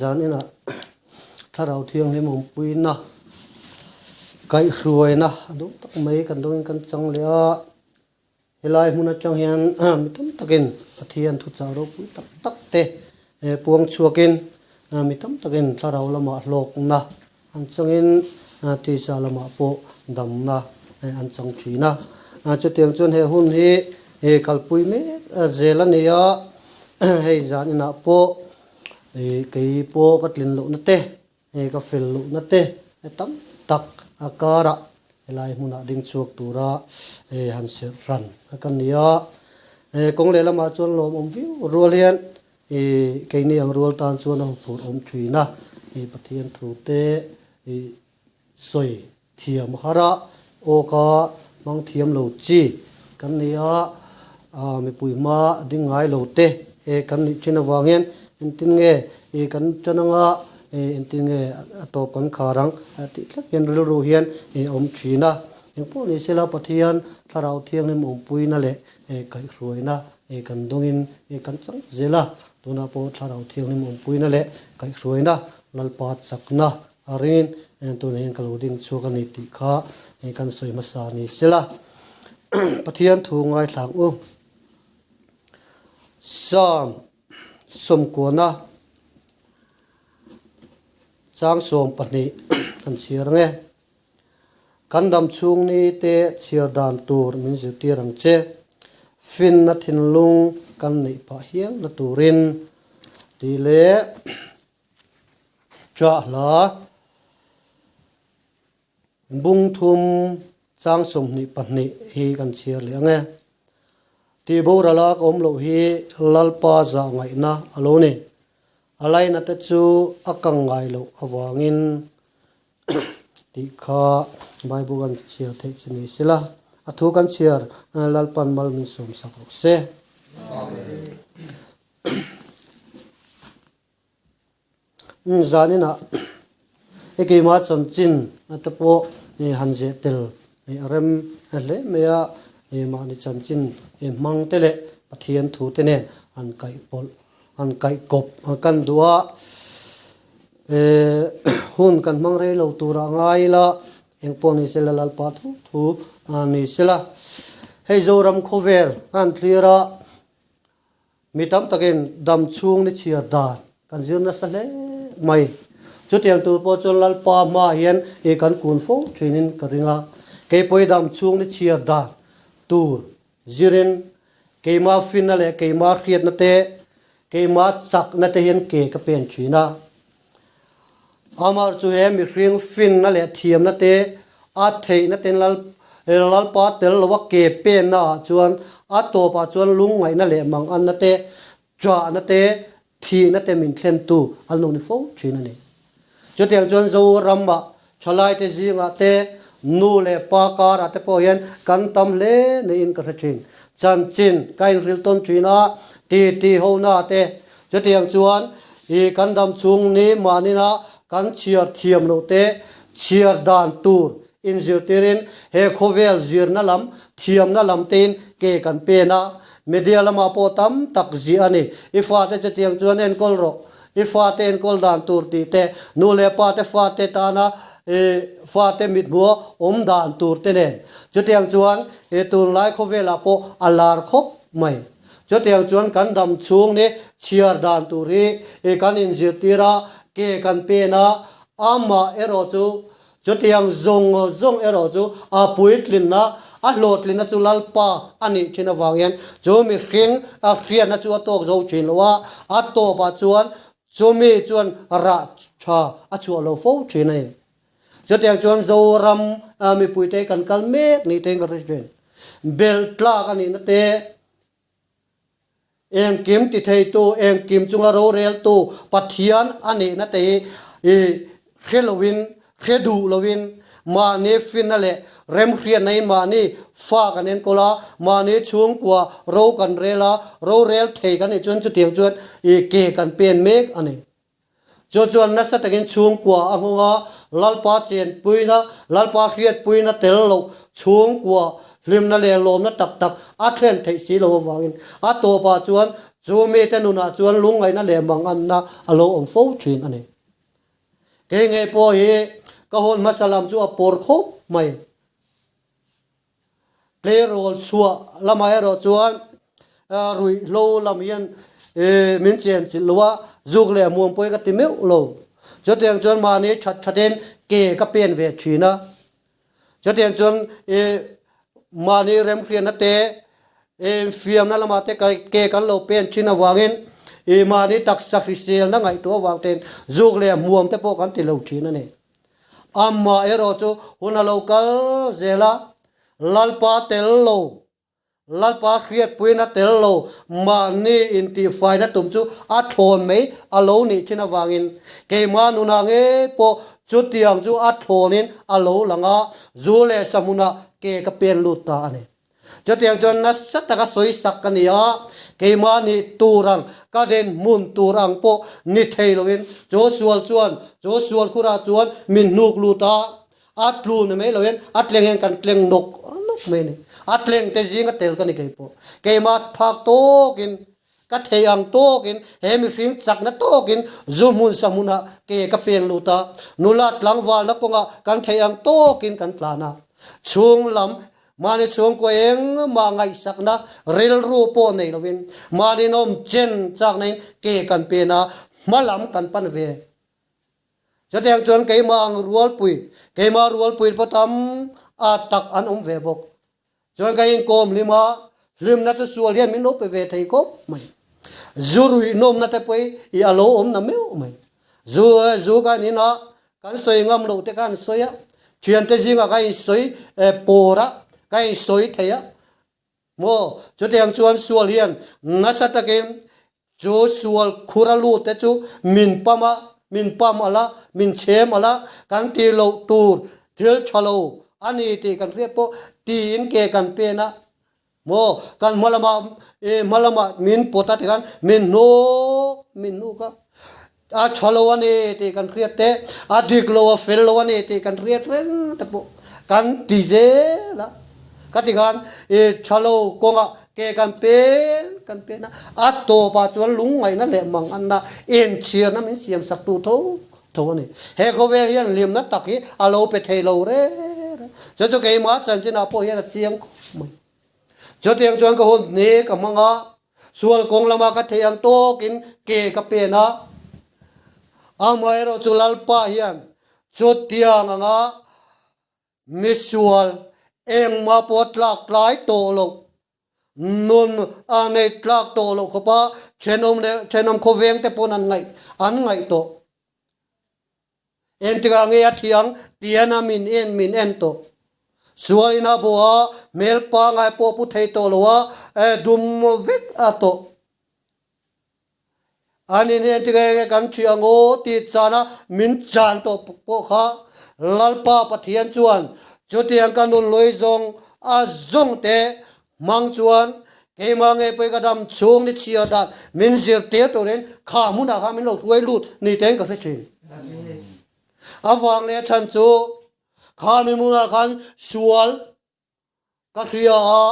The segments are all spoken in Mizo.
zan inah Thlarau Thianghlim awmpuina kaihhruaina a duh tak mai kan dawngin kan chang leh a, helai hmun atang hian mi tam takin Pathian thuchah ropui tak tak te puang chhuakin mi tam takin Thlarau lamah hlawkna an changin tisa lamah pawh damna an chang thin a. Chutiang chuan he hun hi kalpui mek zel a ni a, hei zan inah pawh kei pawh ka tlin lohna te, ka fel lohna te tam tak a karah helai hmunah ding chhuak tura han serh hran ka ni a. Kawng lehlamah chuan lawmawm viau rual hian I keini ang rual tan chuan a huphurh awm thin a, i Pathian thu te i sawi thiam har a, aw ka hmang thiam lo chi kan ni a, mipui hma ding ngai lo te kan nih thin avang hian engtin nge i kan tan anga engtin nge a tawp kan khar ang tih tlat hian rilru hian i awm thin a. Engpawh ni sela Pathian Thlarau Thianghlim awmpuina leh kaihhruaina kan dawngin kan chang zel a, tunah pawh Thlarau Thianghlim awmpuina leh kaihhruaina Lalpa chakna a ringin tunah hian ka lo ding chhuak a ni tih kha kan sawi hmasa ni sela. Pathian thu ngaithlang u. Psalm sawmkuana chang 12 kan chhiar ang e. Kan dam chhung ni te chhiar dan tur min zirtir ang che. Finna thinlung kan neih pah hial na turin tih leh chah hla bung thum chang 22 hi kan chhiar leh ang e. Tih borala ka awm loh hi Lalpa zah ngaihna a lo ni. A laina te chu a kang ngai loh avangin tih kha Bible kan chhiar theih chu ni sela, a thu kan chhiar Lalpan mal min sawm sak rawh se. Zaninah i keimah chanchin te pawh han zeh tel a rem hle mai a, mahni chanchin hmang te leh Pathian thu te nen han kaihpawlh Han kaihkawp kan duh a, hun kan hmang rei lo tur a ngai ila, engpawh ni sela Lalpa thu thu ni sela. Hei Zoram khawvel kan thlir a, mi tam takin dam chhung ni chhiar dan kan zir nasa hle mai. Chutiang tur pawh chuan Lalpa hmaah hian kan kun fo thinin ka ring a, keipawhi dam chhung ni chhiar dan tur Zirin, keimah finna leh keimah hriatna te, keimah chakna te hian ke ka pen thin a. Amah chu he mihring finna leh thiamna te, a theihna ten lal Lalpa tel loa ke penna ah chuan a tawpah chuan lungngaihna leh manganna te, ṭahna te, thihna te min thlentu an lo ni fo thin a ni. Chutiang chuan Zoramah thalaite zingah te, nu leh pa karah te pawh hian kan tam hle niin ka hre thin. Chanchin ka inhrilh tawn thin a, titi hona te. Chutiang chuan i kan dam chhung ni mahnina kan chhiar thiam loh te, chhiar dan tur inzirtirin he khawvel zirna lam, thiamna lam tein ke kan pen a, media lamah pawh tam tak ziah a ni. I fate chutiang chuan enkawl rawh. I fate enkawl dan tur tih te, nu leh pa te fate tana fate mithmuha awm dan tur te nen. Chutiang chuan i tunlai khawvelah pawh a lar khawp mai. Chutiang chuan kan dam chhung ni chhiar dan tur hi kan inzirtir a, ke kan pen a, amah erawh chu Chutiang zawng zawng erawh chu a puitlinna, a hlawhtlinna chu Lalpa a nih thin avang hian chu mihring a hriatna chu a tawk zo thin lo a, a tawpah chuan chumi chuan rah tha a chhuah lo fo thin a ni. Chutiang chuan Zoram mipuite kan kal mek ni tein ka hre thin. Belh tlak a nihna te, Engkim ti theitu, engkim chunga roreltu Pathian a nihna te hi i hre loin, hre duh loin, mahni finna leh remhriatna in mahni fa kan enkawl a, mahni chhungkua ro kan rel a, rorel thei kan nih chuan chutiang chuan i ke kan pen mek a ni. Chu chuan nasa takin chhungkua a nghawng a, Lalpa chenpuina, Lalpa hriatpuina tel loh chhungkua hlimna leh lawmna tak tak a thlen theih si lo avangin a tawpah chuan Chu mite nunah chuan lungngaihna leh manganna a lo awm fo thin a ni. Kei ngei pawh hi ka hun hmasa lam chu a pawr khawp mai. Tleirawl chhuah lamah erawh chuan ruihhlo lam hian min chen chilh lo a, zuk leh hmuam pawhin ka ti meuh lo. Chutiang chuan mahni that thatin ke ka pen ve thin a. Chutiang chuan mahni remhriatna te, fiamna lamah te ke kan lo pen thin avangin mahni taksa hriselna ngaihtuah avang ten zuk leh hmuam te pawh kan ti lo thin a ni. Amah erawh chu hun a lo kal zel a, Lalpa tel lo, Lalpa hriatpuina tel lo mahni intihfaina tum chu a thlawn mai a lo nih thin avangin keimah nunah ngei pawh chutiang chu a thlawnin a lo lang a, zu leh sahmunah ke ka pen lut ta a ni. Chutiang chuan nasa taka sawi sak ka ni a, keimah nih tur ang, ka dinhmun tur ang pawh ni thei loin chu sual chuan, chu sual khurah chuan min hnuk lut a, a tlu ni mai loin a tleng hian kan tleng nawk nawk mai a ni. A tleng te zinga tel ka ni kei pawh. Keimah phak tawkin, ka thei ang tawkin, he mihring chakna tawkin zu hmun sa hmunah ke ka peng lut a, nula tlangvalna kawngah kan thei ang tawkin kan tlan a. Chhung lam Mahni chhungkua engmah ngaihsakna rilru pawh nei lovin mahni nawm chen chaknain ke kan pen a, hma lam kan pan ve. Chutiang chuan keimah ang rualpui, keimah rualpui pawh tam a tak an awm ve bawk. Chuan ka inkawm hlim a, hlimna chu sual hian min lo pe ve thei khawp mai. Zu ruih nawmna te pawh hi a lo awm na meuh mai. Zu zu kan inah Kan sawi ngam loh te kha an sawi a, thiante zingah ka insawi pawr a, ka insawi thei a maw? Chutiang chuan sual hian nasa takin chu sual khur a lut te chu min pam a, min pam alh a, min chhem alh a, kan tih loh tur thil tha lo a ni tih kan hriat pawh tiin ke kan pen a maw? Kan hma lamah hma lamah min pawt a tikhan min hnuk min hnuk a. A tha lo a ni tih kan hriat te, a dik lo a fel lo a ni tih kan hriat reng te pawh kan ti zel a. Ka ti khan i tha lo kawngah ke kan pen kan pen a, a tawpah chuan lungngaihna leh manganna inchhirna min siam sak tu tho tho a ni. He khawvel hian hlimna tak hi a lo pe thei lo reng reng. Chu chu keimah chanchinah pawh hian a chiang khawp mai. Chutiang chuan ka hun hne ka hmang a, sual kawng lama ka thei ang tawkin ke ka pen a. Amaherawhchu Lalpa hian chutiang anga misual engmah pawh tlak tlai tawh loh, nun a nei tlak tawh loh khawpa thenawm leh thenawm khawveng te pawn an ngaih an ngaih tawh. Engtikah nge a thiang tian a min en min en tawh. Sual in a bawh a, hmel pangai pawh pu thei tawh lo a, dum vek a tawh. An in engtikah nge kan thiah ang aw tih chan a min chan tawh pawh kha Lalpa Pathian chuan chutiang ka nun lui zawng a zawng te Hmang chuan keimah ngei pawhin ka dam chhung ni chhiar dan min zirtir turin kha hmunah khan min lo hruai lut ni tein ka hre thin. A vang leh a chhan chu kha mi hmunah khan sual ka hria a,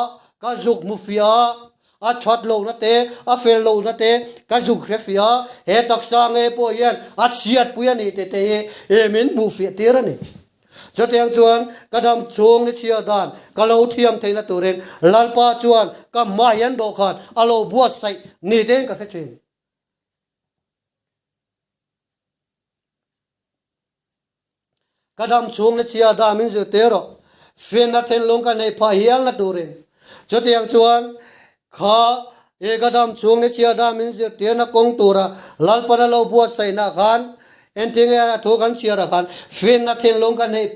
ka zuk hmu fiah a, a that lohna te, a fel lohna te ka zuk hre fiah a, he taksa ngei pawh hian a chhiatpui a ni tih te hi min hmuh fiah tir a ni. Chutiang chuan ka dam chhung ni chhiar dan ka lo thiam theihna turin Lalpa chuan ka hma hian dawhkhan a lo buatsaih ni tein ka hre thin. Ka dam chhung ni chhiar dan min zirtir rawh, finna thinlung ka neih phah hialna turin. Chutiang chuan kha I ka dam chhung ni chhiar dan min zirtirna kawng tura Lalpan a lo buatsaihna khan entinge a thu kan chhiarah khan finna thinlung ka neih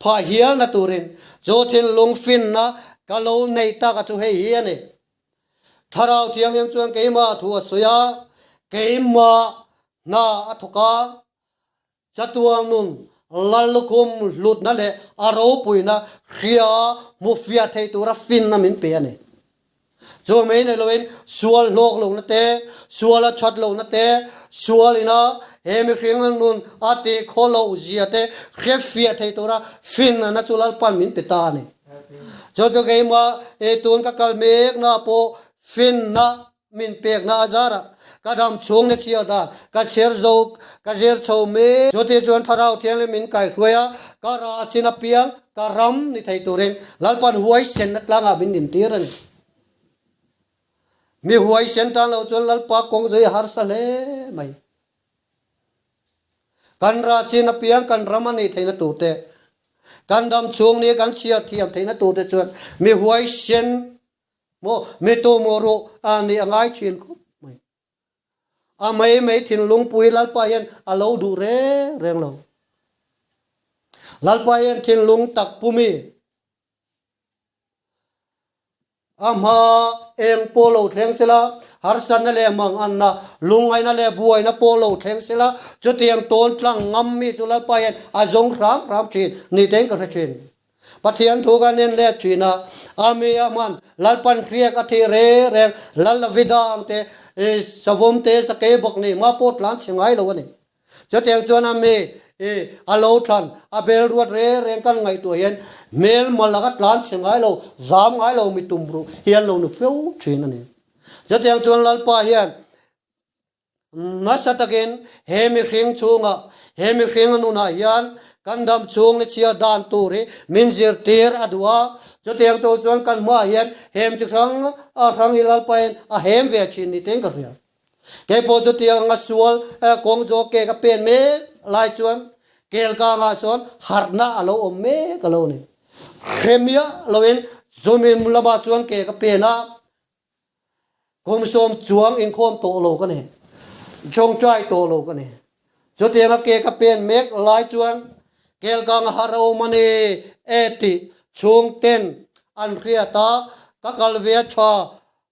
phah hialna turin chu thinlung finna ka lo neih tak a chu hei hi a ni. Thlarau Thianghlim chuan keimah thu a sawi a, keimah hna a thawk a. Chatuang nun Lallukhum hlutna leh a ropuina hria hmu fiah thei tura finna min pe a ni. Chu mai nei loin sual hlawk lohna te, sual a that lohna te, sual ina he mihring nun a tih khaw loh zia te hre fiah thei tura finna chu Lalpan min pe ta a ni. Chu chu keimah tun ka kal mekna pawh finna. Min pekna a zarah ka dam chhung ni chhiar dan ka chhiar zo ka zir chho mek. Chuti chuan Thlarau Thianghlim min kaihruai a, ka rah chin apiang ka ram ni thei turin Lalpan huaisenna tlangah min dintir a ni. Mi huaisen tan lo chuan Lalpa kawng zui a harsa hle mai. Kan rah chin apiang kan ram a nih theihna tur te, kan dam chhung ni kan chhiar thiam theihna tur te chuan mi huaisen Maw mi tu maw ruh a nih a ngai thin khawp mai. A mei mei thinlung pui Lalpa hian a lo duh reng reng lo. Lalpa hian thinlung tak pumi a hma eng pawh lo thleng sela, harsatna leh manganna, lungngaihna leh buaina pawh lo thleng sela, chutiang tawn tlang ngam mi chu Lalpa hian a zawng hram hram thin ni tein ka hre thin. Pathian thu kan en let thin a, a mi a hman Lalpan hriak a thih reng reng, Lal Davida ang te, savawm te, sakei bawk nei hma pawh tlan chhe ngai lo a ni. Chutiang chuan a mi a lo thlan, a bel ruat reng reng kan ngaihtuah hian hmel mal aka tlan chhe ngai lo, zam ngai lo mi tum ruh hi an lo nu fo thin a ni. Chutiang chuan Lalpa hian Nasa takin he mihring chhungah, he mihring nunah hian kan dam chhung ni chhiar dan tur hi min zirtir a duh a. Chutiang tur chuan kan hmaah hian hem chi hrang hrang hi Lalpain a hem ve thin ni tein ka hria. Kei pawh chutiang anga sual kawng zawk ke ka pen mek lai chuan kelkangah sawn harhna a lo awm mek a lo ni. Hre miah loin chumi lamah chuan ke ka pen a. Kum sawm chuang inkhawm tawh lo ka ni. Tawngtai tawh lo ka ni. Chutianga ke ka pen mek lai chuan Kelkang a har a awm a ni e tih chhungten an hriat a, ka kal ve a tha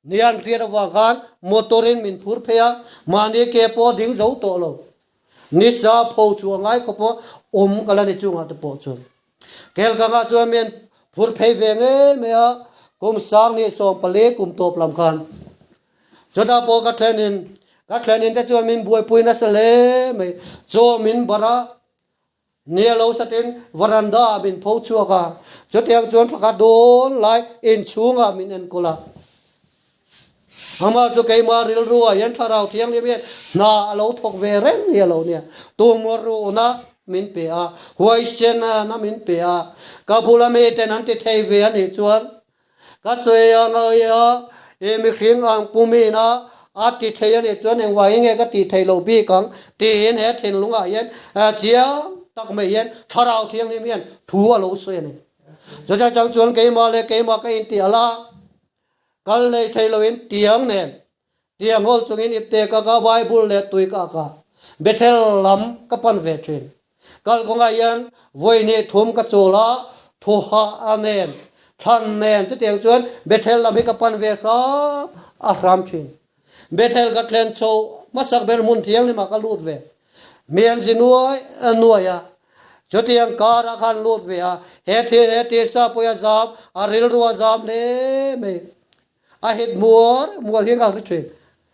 ni an hriat avang khan motor in min phur phei a, mahni ke pawh a ding zo tawh lo. Nisa pho chu a ngai khawp a, awm ka la ni chungah te pawh chuan. Kelkangah chuan min phur phei ve ngei mai a, kum sang ni 14 kum tawp lam khan. Chutah pawh ka thlen in, ka thlen in te chuan min buaipui nasa hle mai. Chaw min barh a, ni a lo satin varanda ah min pho chhuak a, chutiang chuan thla dawn lai inchhungah min enkawl a. Amah chu keimah rilru ah hian Thlarau Thianghlim hian hna a lo thawk ve reng hi a lo nia. Tumur ruhna min pe a, huaisena min pe a, ka bula miten an ti thei ve a nih chuan ka chei a ngai a, i mihring ang pumin a a ti thei a nih chuan engvangin nge ka tih theih loh bik ang tiin he thinlungah hian chiang tak mai hian Thlarau Thianghlim hian thu a lo sawi a ni. Chutah chang chuan keimah leh keimah ka intial a. Kal nei thei loin tiang nen tiang hawl chungin ipte ka ka Bible leh tui ka ak a, Bethel lam ka pan ve thin. Kal kawngah hian vawi hnih thum ka chawl a, thuha a nen, thlan nen chutiang chuan Bethel lam hi ka pan ve hram a hram thin. Bethel ka thlen chho hmasak ber hmun thianghlimah ka lut ve. Hmel zi nuai nuai a, chutiang karah khan lut ve a, he thil he tisa pawh a zam, a rilru a zam hle mai. A hit muar muar hian ka hre thin.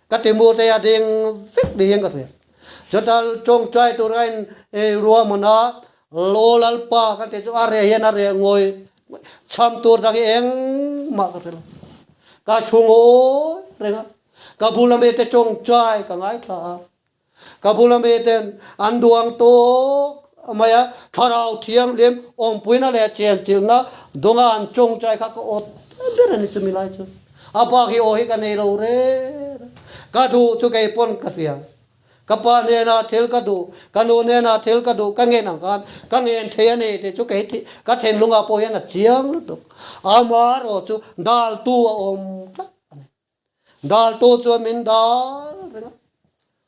Ka ti mur te a ding vek ni hian ka hria. Chuta tawngtai tur a in ruahman a, Law Lalpa ka ti chu a reh hian a reh ngawi chham tur dang hi engmah ka hre lo. Ka thu ngawi reng a, ka bula mite tawngtai ka ngaithla a. Ka bula miten an duang tawk mai a, Thlarau Thianghlim awmpuina leh chenchilhna dunga an tawngtai kha ka awt ber a ni chumi lai chu. A bak hi aw hi ka nei lo reng a, ka duh chu kei pawn ka hria. Ka pa hnenah thil ka duh, ka nu hnenah thil ka duh, ka ngen ang khan ka ngen thei a ni tih chu kei ka thinlungah pawh hian a chiang lutuk. Amaherawh chu daltu a awm tlat a ni. Daltu chuan min dal reng a,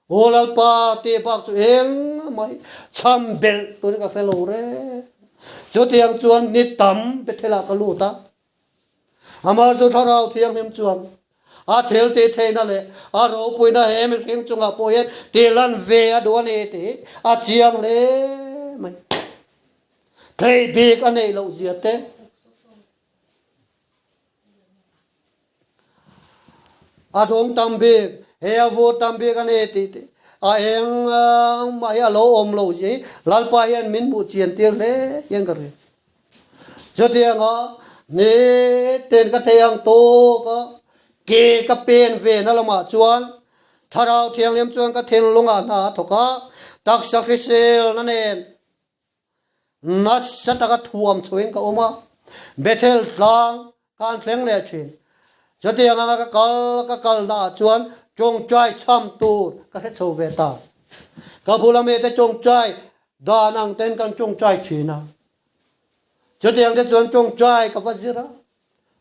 Aw Lalpa tih bak chu eng mai chham belh turin ka hre lo reng. Chutiang chuan ni tam Bethel-ah ka lut a, amah chu Thlarau Thianghlim chuan a thil tih theihna leh a ropuina he mihring chungah pawh hian tih lan ve a duh a ni tih a chiang hle mai. Thei bik a neih loh zia te. A dawng tam bik, he a vur tam bik a ni tih te a eng mah hi a lo awm lo hi Lalpa hian min hmuh chian tir hle hian ka ring. Chutianga ni ten ka thei ang tawk a. Ke ka pen ve na lamah chuan Thlarau Thianghlim chuan ka thinlungah hna a thawk a, taksa hriselna nen nasa taka thuam chhuahin ka awm a, Bethel tlang ka han thleng leh thin. Chutiang anga ka kal ka kalnaah chuan tawngtai chham tur ka hre chho ve ta. Ka bula mite tawngtai dan ang ten kan tawngtai thin a. Chutiang te chuan tawngtai ka va zir a,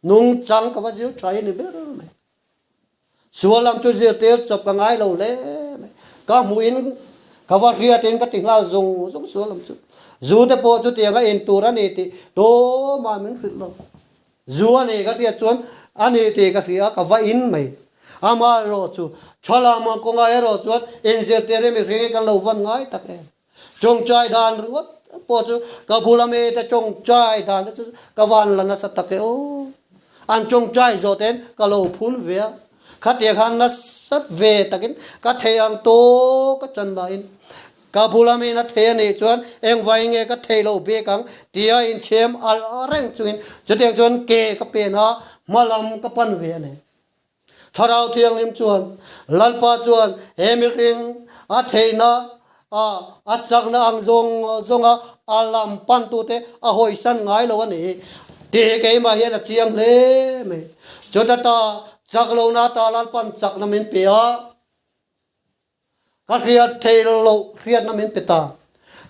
nungchang ka va zir tha hi ni ber mai. Sual lam chu zirtir chawp ka ngai lo hle mai. Ka hmuhin ka va hriatin ka ti nghal zung zung sual lam chu. Zu te pawh chutiang a in tur a ni tih tumah min hrilh lo. Zu a ni ka hriat chuan a ni tih ka hria a, ka va in mai. Amaherawh chu tha lama kawnga erawh chuan inzirtir hi mihring hi kan lo van ngai tak em. Tawngtai dan ringawt pawh chu ka bula mite tawngtai dan te chu ka van la nasa tak e aw. An tawngtai zawh ten ka lo phun ve a. Khatiang khan nasa ve takin ka thei ang tawk a chan lahin ka bula miin a thei a nih chuan engvai nge ka thei lo bik ang tia inchhem alh reng chungin chutiang chuan ke ka pen a, hma lam ka pan ve a ni. Thlarau Thianghlim chuan Lalpa chuan he mihring a theihna a a chakna ang zawng zawnga a lam pantute a hawisan ngai lo a ni tih hi keimah hian a chiang hle mai. Chuta ta chak lohna ta Lalpan chakna min pe a. Ka hriat thei loh hriatna min pe ta.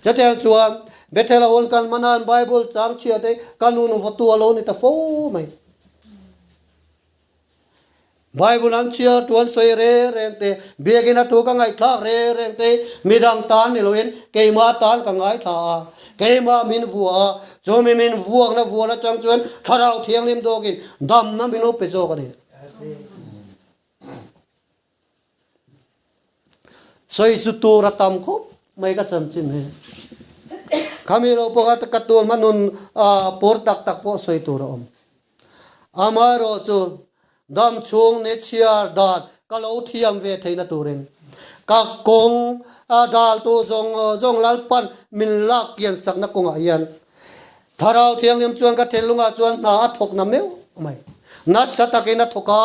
Chutiang chuan Bethel a hun kan hmana'n Bible chang chhia te ka nun vawtu a lo ni ta fo mai. Bible an chhiar tu an sawi reng reng te, biakinn a thu ka ngaihthlak reng reng te midang tan ni loin keimah tan ka ngaithla a, keimah min vua a, chumi min vuakna vual atang chuan Thlarau Thianghlim dawkin damna min lo pe zawk a ni. Sawisu tur a tam khawp mai ka chanchin hi. Khami lo pawh kha ka tur hmanun pur tak tak pawh sawi tur a awm. Amaherawh chu dam chhung ni chhiar dan ka lo thiam ve theihna turin ka kawng a daltu zawng zawng Lalpan min lak kian sakna kawngah hian Thlarau Thianghlim chuan ka thinlungah chuan hna a thawk na meuh mai. Nasa takin a thawk a,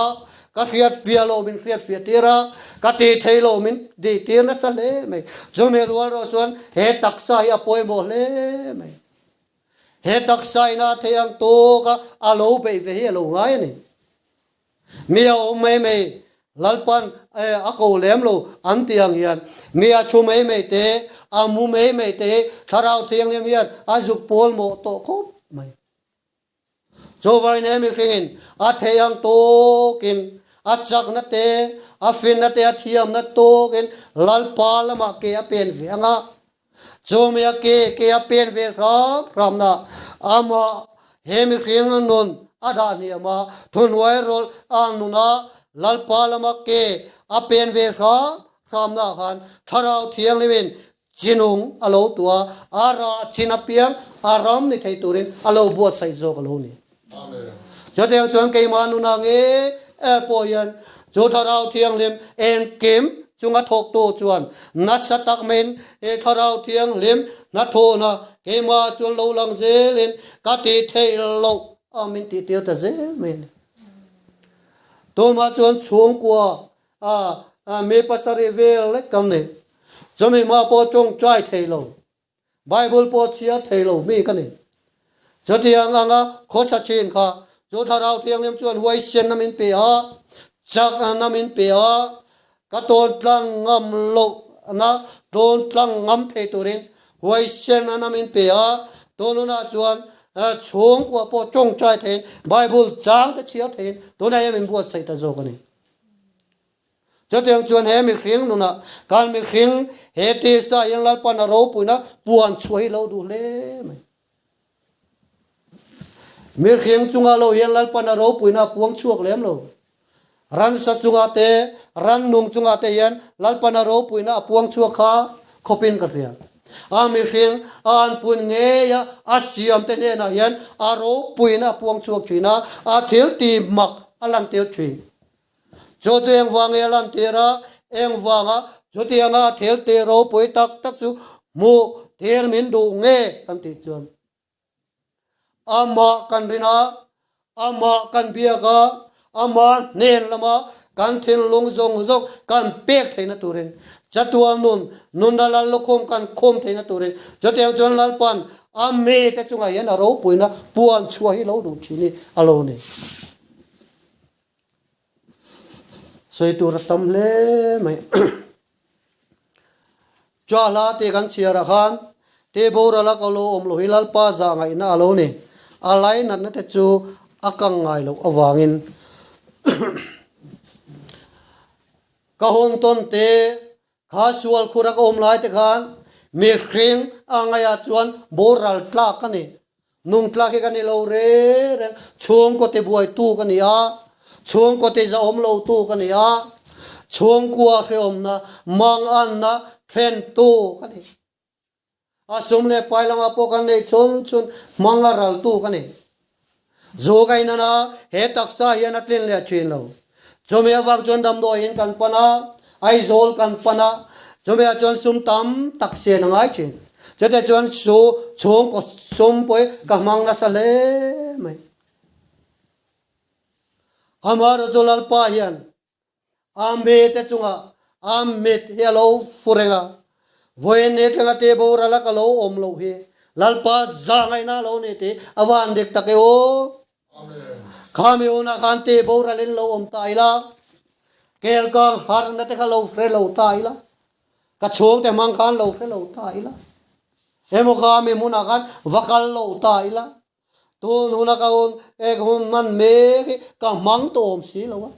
ka hriat fiah lo min hriat fiah tir a, ka tih thei lo min tih tir nasa hle mai. Chumi rual rual chuan he taksa hi a pawimawh hle mai. He taksa ina thei ang tawk a, a lo beih ve hi a lo ngai a ni. Mi a awm mai mai, Lalpan a ko lem lo an ti ang hian mi a thu mai mai te, a mu mai mai te hi Thlarau Thianghlim hian a zuk pawl mawh tawh khawp mai. Chuvangin he mihringin a thei ang tawkin a chakna te, a finna te, a thiamna tawkin Lalpa lamah ke a pen ve ang a, Chumi a ke ke a pen ve hram hramna amah he mihring nun a dah hniam a, thuhnuai rawlh ang nuna Lalpa lama ke a pen ve hram hramna khan Thlarau Thianghlimin chinung a lo tuah a, a rah chin apiang a ram ni thei turin a lo buatsaih zawk a lo ni. Chutiang chuan keimah nuna nge pawh hian chu Thlarau Thianghlim engkim chunga thawktu chuan nasa tak maiin he Thlarau Thianghlim hnathawhna keimah chuan lo lang zelin ka tih theih loh a min tih tir ta zel mai a ni. Tumah chuan chhungkua a mi pasarih vel lek kan nei. Chumi hma pawh tawngtai thei lo. Bible pawh chhiar thei lo mi ka ni. Chutiang anga khawsa thin kha chu Thlarau Thianghlim chuan huaisen na min pe a, chak na min pe a, ka tawn tlang ngam loh na tawn tlang ngam thei turin huaisen na min pe a, tun hunah chuan chhungkua pawh tawngtai theiin Bible chang te chhiar theiin tunah hian min buatsaih ta zawk a ni. Chutiang chuan he mihring nunah kan mihring he tisa hian Lalpan a ropuina puan chhuah hi lo duh hle mai. Mihring chunga lo hian Lalpan a ropuina a puang chhuak lem lo. Ransa chunga te, rannung chunga te hian Lalpan a ropuina a puang chhuak kha khawpin ka hria. A mihring a anpun ngeia a siamte hnenah hian a ropuina a puang chhuak thin a, a thil ti mak a lantir thin. Chu chu engvang nge a lantir a, engvanga chutianga thil tih ropui tak tak chu hmuh tir min duh nge kan tih chuan amah kan rin a, amah kan biak a, Ama hnen lama kan thinlung zawng zawng kan pek theihna turin, chatuan nun, nunna lal lukhum kan khum theihna turin chutiang chuan Lalpan a mite chungah hian a ropuina puan chhuah hi lo duh thin hi a lo ni. Sawi tur a tam hle mai. Chua hla tih kan chhiarah khan te borala ka lo awm lo hi Lalpa zah ngaihna a lo ni. A lainatna te chu a kang ngai loh avangin ka hawn tawn te kha sual khura ka awm lai te khan mihring a ngaihah chuan boral tlak ka ni. Nungtlak hi ka ni lo reng reng. Chhungkaw ti buaitu ka ni a, chhungkaw ti zahawm lotu ka ni a, chhungkua hrehawmna, manganna thlentu ka ni. A sum leh pai lamah pawh kan neih chhun chhun hmanga raltu ka ni. Zu ka inan a, he taksa hian a tlin leh thin lo. Chumi avang chuan damdawiin kan pan a, Aizawl kan pan a, chumi ah chuan sum tam tak sian a ngai thin. Chutah chuan su chhungkaw sum pawh ka hmang nasa hle mai. Amaherawhchu Lalpa hian a mite chungah a mit hi a lo fu reng a, vawiin ni thleng a ti boral a ka lo awm loh hi Lalpa zahngaihna a lo ni tih a van dik tak e aw. Khami hunah khan ti boralin lo awm ta ila, kelkang harhna te kha lo hre lo ta ila, ka chhungte hmang khan lo hre lo ta ila, emaw khami hmunah khan va kal lo ta ila, tun huna ka hun ek hun hman mek hi ka hmang tawh awm si lo a.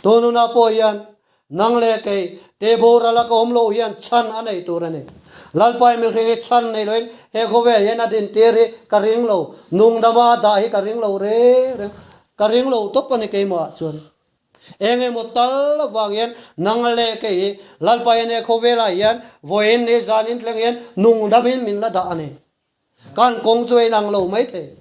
Tun hunah pawh hian nang leh kei te borala ka awm loh hian chhan a nei tur a ni. Lalpai mihring hi chhan nei loin he khawvel hian a dintir hi ka ring lo, nungdama a dah hi ka ring lo reng reng, ka ring lo tawp a ni keimahah chuan. Eng emaw tal avang hian nang leh kei hi Lalpai hian he khawvelah hian vawiin ni zanin thleng hian nungdamin min la dah a ni. Kan kawng chu a inang lo maithei.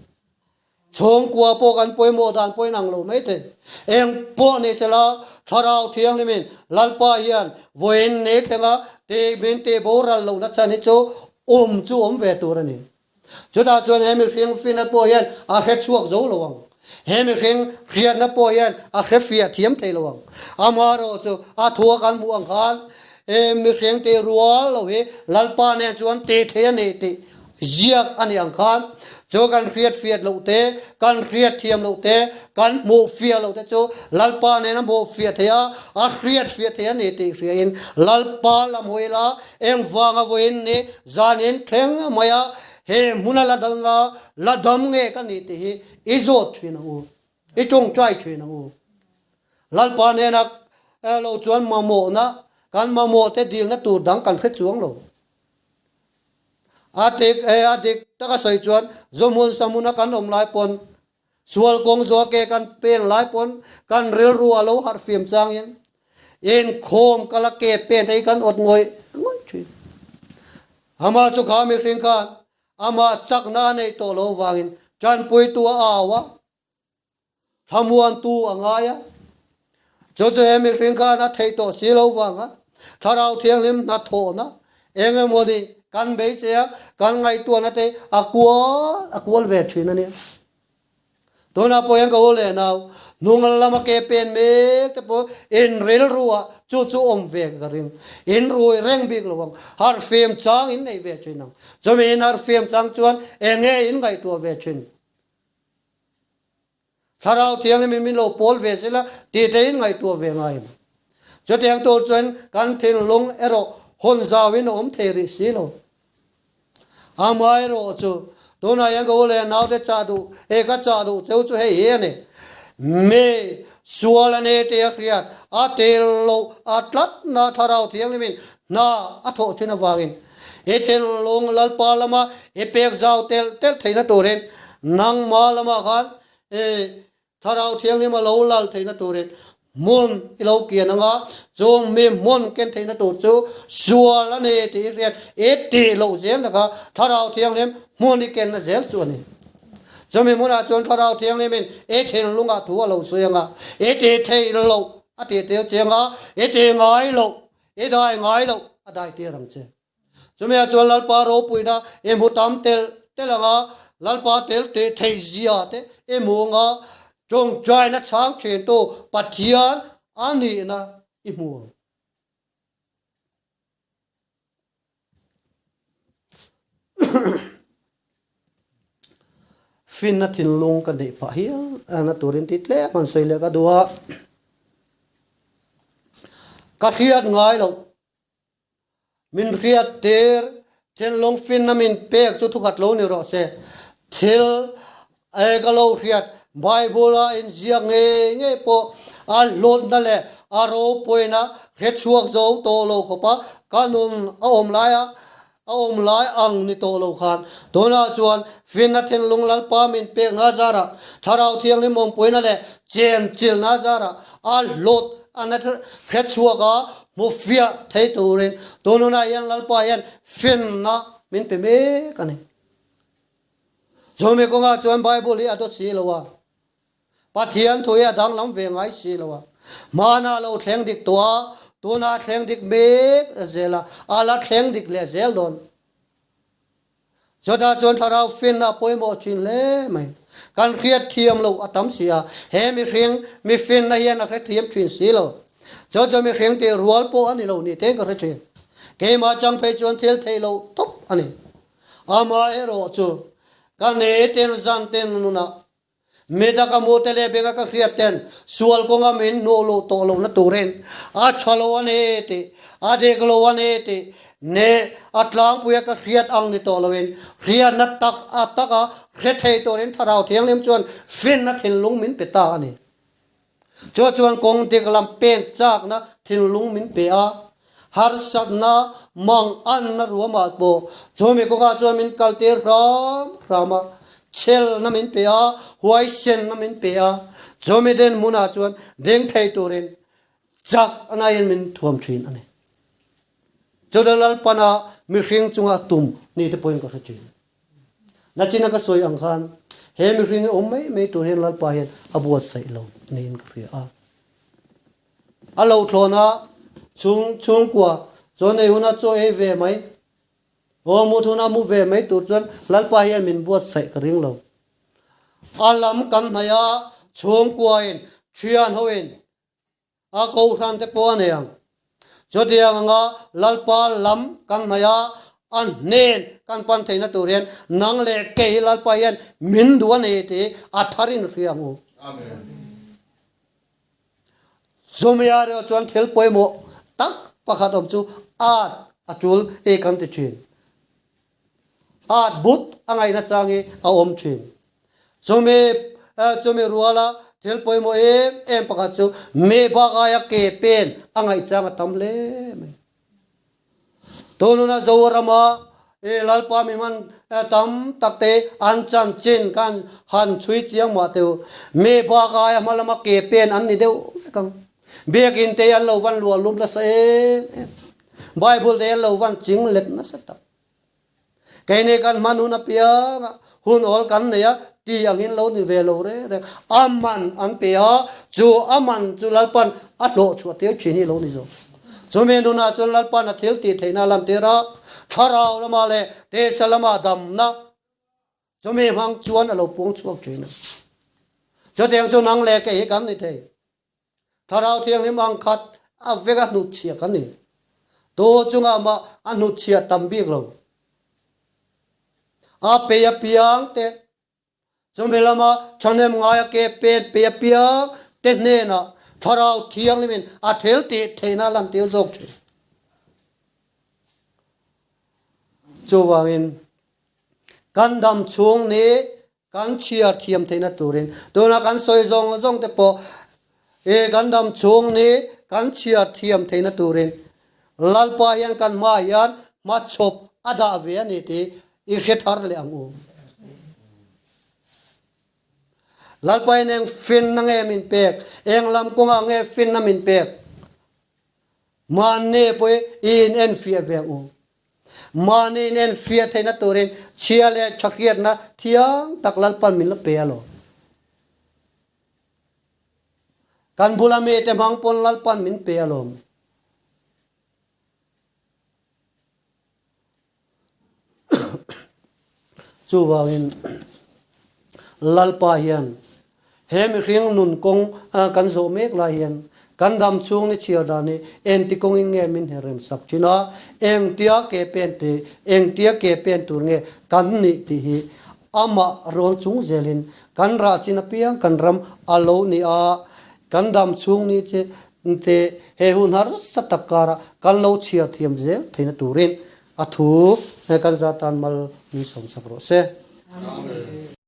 Chhungkua pawh kan pawimawh dan pawh inang lo maithei. Eng pawh ni sela Thlarau Thianghlimin Lalpa hian vawiin ni thlenga tih min tih boral lohna chan hi chu awm chu awm ve tur a ni. Chutah chuan he mihring finna pawh hian a hre chhuak zo lo ang. He mihring hriatna pawh hian a hre fiah thiam thei lo ang. Amaherawh chu a thua kan hmuh ang khan he mihring tih rual lo hi Lalpa nen chuan tih thei a ni tih ziak a nih ang khan chu kan hriat fiat loh te, kan hriat thiam loh te, kan hmuh fiah loh te chu Lalpa nen a hmuh fiah thei a, a hriat fiah thei a ni tih hriain Lalpa lam hawi la engvanga vawiin ni zanin thleng mai a he hmuna la danga la dam nge ka ni tih hi i zawt thin ang u, i tawngtai thin ang u. Lalpa nena lo chuan mamawhna kan mamawh te dilna tur dang kan hre chuang lo. A dik e, a dik taka sawi chuan Zawhmun Samuna kan awm lai pawn, sual kawng zawh ke kan peng lai pawn kan rilru a lo harh fiam changin inkhawm kala ke pen te hi kan awt ngawih ngawih thin. Amah chu kha mihring khan amah chakna a neih tawh lo vangin tanpuitu a au a. Thlamuantu a ngai a, chu chu he mihring khan a theih tawh si lo vang a, Thlarau Thianghlim hnathawhna eng emaw ni kan beisei a, kan ngaihtuahna te a kual a kual ve thin a nia. Tunah pawh hian ka u leh nau hnung lama ke pen mek te pawh in rilru ah chu chu awm ve ka ring. In rui reng bik lo ang, harhfim chang in nei ve thin ang. Chumi in harhfim chang chuan eng nge in ngaihtuah ve thin? Thlarau Thianghlim min lo pawl ve sela tih te in ngaihtuah ve ngai ang. Chutiang tur chuan kan thinlung erawh hawn zauin a awm thei rih si lo. Amaherawh chu tunah hian ka u leh naute chah duh, he ka chah duh cheu chu hei hi a ni. Mi sual a ni tih a hriat, a til loh a tlatna Thlarau Thianghlimin hna a thawh thin avangin I thinlung Lalpa lama i pek zau telh telh theihna turin nangma lamah khan i Thlarau Thianghlim a lo lal theihna turin hmun i lo kian ang a, chung mi hmun ken theihna tur chu sual a ni tih i hriat i tih loh zelna kha Thlarau Thianghlim hmun i kenna zel chu a ni. Chumi hmunah chuan Thlarau Thianghlimin i thinlungah thu a lo sawi ang a, i tih theih loh a tih tel chiang a, i tih ngai loh I dai ngai loh a dai tir ang che. Chumi ah chuan Lalpa ropuina i hmu tam telh telh ang a. Lalpa tel teh thei zia te emaw anga tawngtaina chhang thentu Pathian a nihna i hmu ang. Finna thinlung ka neih phah hial na turin tih tlem han sawi leh ka duh a, ka hriat ngai loh. Min hriat tir, thinlung finna min pek chu thukhat lo ni rawh se. Thil e ka lo hriat, Bible-a inziak ngei ngei pawh a hlawtna leh a ropuina hre chhuak zo tawh lo khawpa ka nun a awm laia a awm lai ang ni tawh lo khan tunah chuan finna thinlung Lalpa min pek na zarah Thlarau Thianghlim awmpuina leh chenchilhna zarah a hlawt a na hre chhuak a hmu fiah thei turin tununah hian Lalpa hian finna min pe mek a ni. Chumi kawngah chuan Bible hi a dawt si lo a, Pathian thu hi a danglam ve ngai si lo a, hmanah lo thleng dik tawh a, tunah thleng dik mek zel a, a la thleng dik leh zel dawn. Chutah chuan thlarau finna a pawimawh thin hle mai. Kan hriat thiam loh a tam si a, he mihring mi finna hian a hrethiam thin si lo. Chu chu mihring tih rual pawh a ni lo ni tein ka hre thin. Keimah chang phei chuan thil theih loh tawp a ni. Amaherawh chu ka ne ten zan ten nunah mida ka mu te leh benga ka hriat ten sual kawnga min hnuh luh tawh lohna turin a tha lo a ni tih, a dik lo a ni tih ne a tlangpuia ka hriat ang ni tawh loin hriatna tak a taka hre thei turin Thlarau Thianghlim chuan finna thinlung min pe ta a ni. Chu chuan kawng dik lam pen chakna thinlung min pe a, harsatna mang anna ruamah pawh chumi kawngah chuan min kaltir hram hram a, chhelna min pe a, huaisenna min pe a, chumi den hmunah chuan ding thei turin chak anain min thuam thin a ni. Chutah Lalpana mihring chunga tum ni te pawhin ka hre thin. Nachina ka sawi ang khan he mihring hi awm mai mai tur hian Lalpa hian a buatsaih lo niin ka hria a. A lo thlawn a, chhung chhungkua chaw nei huna chaw ei ve mai, aw mut huna mu ve mai tur chuan Lalpa hian min buatsaih ka ring lo. A lam kan hnaih a, chhungkuain, thian hoin, A kohhran te pawh a nei ang. Chutiang anga Lalpa lam kan hnaih a, a hnen kan pan theihna tur hian nang leh kei hi Lalpa hian min duh a nei tih a tharin hria ang u. Chumi ah erawh chuan thil pawimawh tak pakhat awm chu at a tul i kan ti thin. At but a ngaihna chang hi a awm thin. Chumi chumi ruala thil pawimawh em em pakhat chu mi bak aia ke pen a ngaih chang a tam hle mai. Tununa Zorama i Lalpa mi hman tam tak te an chanchin khan han chhui chiang mah teu. Mi bak aia hma lama ke pen an ni deuh vek ang. Biakin te an lo van luah lum nasa em em. Bible te an lo van ching let nasa tak. Keini kan hman hun apiang a, hun awl kan nei a, ti angin lo ni ve lo reng reng. A man an pe a, chu a man chu Lalpan a hlawh chhuah tir thin hi lo ni zawk. Chumi nunah chuan Lalpan a thil tih theihna a lantir a, thlarau lamah leh tisa lamah damna chumi hmang chuan a lo puang chhuak thin a. Chutiang chu nang leh kei hi kan ni thei. Thlarau Thianghlim ang khat a vek a hnutchhiah kan ni. Tu chungah mah a hnutchhiah tam bik lo. A pei apiang te, chumi lama thahnem ngai a ke pen pei apiang te hnenah Thlarau Thianghlimin a thil tih theihna a lantir zawk thin. Chuvangin kan dam chhung nih Kan chhiar thiam theihna turin tuna kan sawi zawng zawng te pawh i kan dam chhung ni kan chhiar thiam theihna turin Lalpa hian kan hmaah hian hmachhawp a dah ve a ni tih i hre thar leh ang u. Lalpa hian eng finna nge min pek? Eng lam kawngah nge finna min pek? Mahni pawh i inenfiah ve ang u. Mahni nen fiah theihna turin chhia leh tha hriatna thiang tak Lalpan min la pe alawm. Kan bula mite hmang pawn Lalpan min pe alawm. Chuvangin. Lalpa hian he mihring nun kawng kan zawh mek lai hian kan dam chhung ni chhiar dan hi engti kawngin nge min herrem sak thin a, engtia ke pen te, engtia ke pen tur nge kan nih tih hi amah rawn chung zelin kan rah chin apiang kan ram a lo ni a, kan dam chhung ni che te he hun harsa tak karah kan lo chhiar thiam zel theihna turin a thu he kan zatan mal min sawmsak rawh se. Amen.